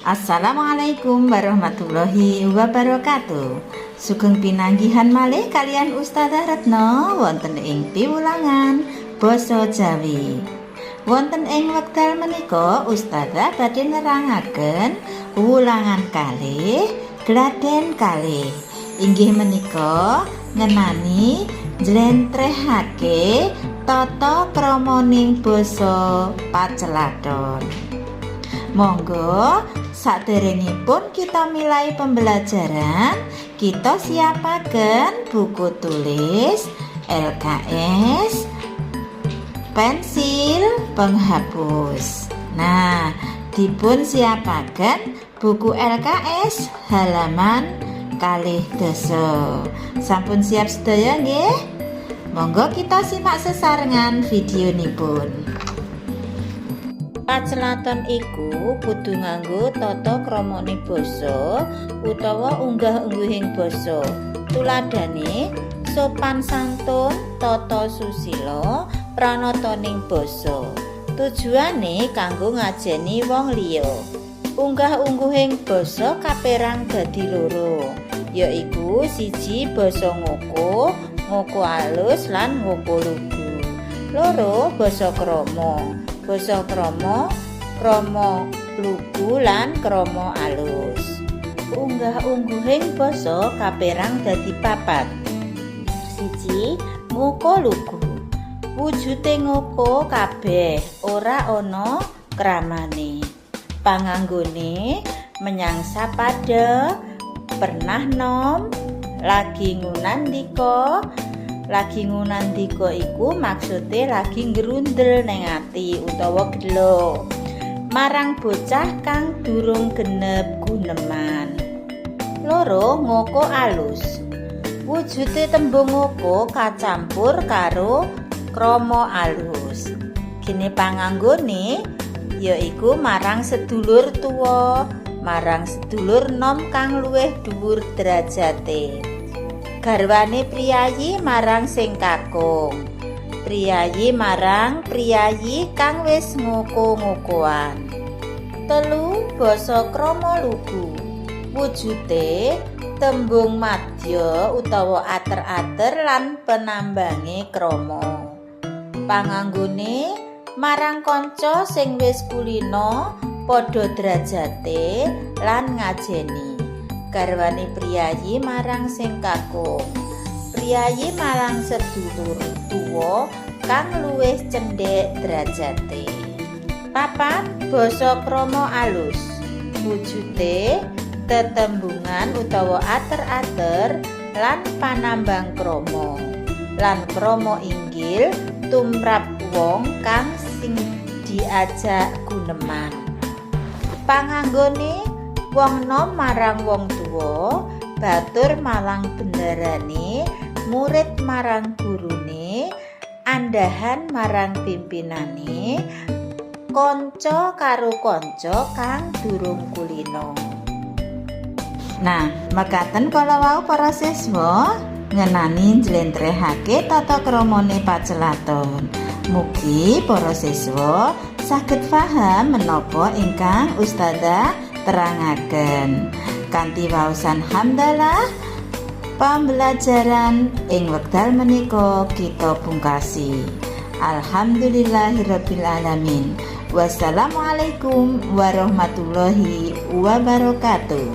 Assalamualaikum warahmatullahi wabarakatuh. Sugeng pinanggihan malih kaliyan Ustazah Retno wonten ing piwulangan Basa Jawi. Wonten ing wekdal menika Ustazah badhe nerangaken wulangan 2, gladen 2. Inggih menika ngenani njlentrehake tata kramaning basa pacelathon. Monggo, saderengipun kita milai pembelajaran, kita siapaken buku tulis, LKS, pensil, penghapus. Nah, dipun siapaken buku LKS halaman 12. Sampun siap sedaya, nggih? Monggo kita simak sesarengan videonipun. Pacelathon iku kudu nganggo tata kramane basa utawa unggah-ungguhing basa. Tuladhane sopan santun, tata susila, pranataning basa. Tujuane kanggo ngajeni wong liya. Unggah-ungguhing basa kaperang dadi loro, yaiku siji, basa ngoko, ngoko alus lan ngoko lugu. Loro, basa krama. Basa krama, krama lugu lan krama alus. Unggah-ungguhing basa kaperang dadi papat. Siji, ngoko lugu. Wujude ngoko kabeh, ora ana kramane. Panganggone menyang sapada, pernah nom, lagi ngunandika. Lagi ngunandika iku maksude lagi ngrundel ning ati utawa gelo. Marang bocah kang durung genep guneman. Loro, ngoko alus. Wujude tembung ngoko kacampur karo krama alus. Gene panganggone yaiku marang sedulur tuwa, marang sedulur nom kang luwih dhuwur derajate. Garwane priyayi marang sing kakung. Priyayi marang priyayi kang wis ngoko-ngokoan. Telu, basa krama lugu. Wujude tembung madya utawa ater-ater lan penambange krama. Panganggone marang kanca sing wis kulina, padha derajate lan ngajeni. Garwane priyayi marang sing kakung. Priyayi marang sedulur tuwa kang luwih cendhek derajate. Papat, basa krama alus. Wujude tetembungan utawa ater-ater lan panambang krama. Lan krama inggil tumrap wong kang sing diajak guneman. Panganggone wong nom marang wong tuwa, batur marang bendarane, murid marang gurune, andhahan marang pimpinane, kanca karo kanca kang durung kulina. Nah, mekaten kala wau, para siswa, ngenani njlentrehake tata kramane pacelathon. Mugi para siswa saged paham menapa ingkang ustazah terangaken. Kanthi waosan hamdalah, pembelajaran ing wekdal menika kita pungkasi. Alhamdulillahirabbil alamin. Wassalamualaikum warahmatullahi wabarakatuh.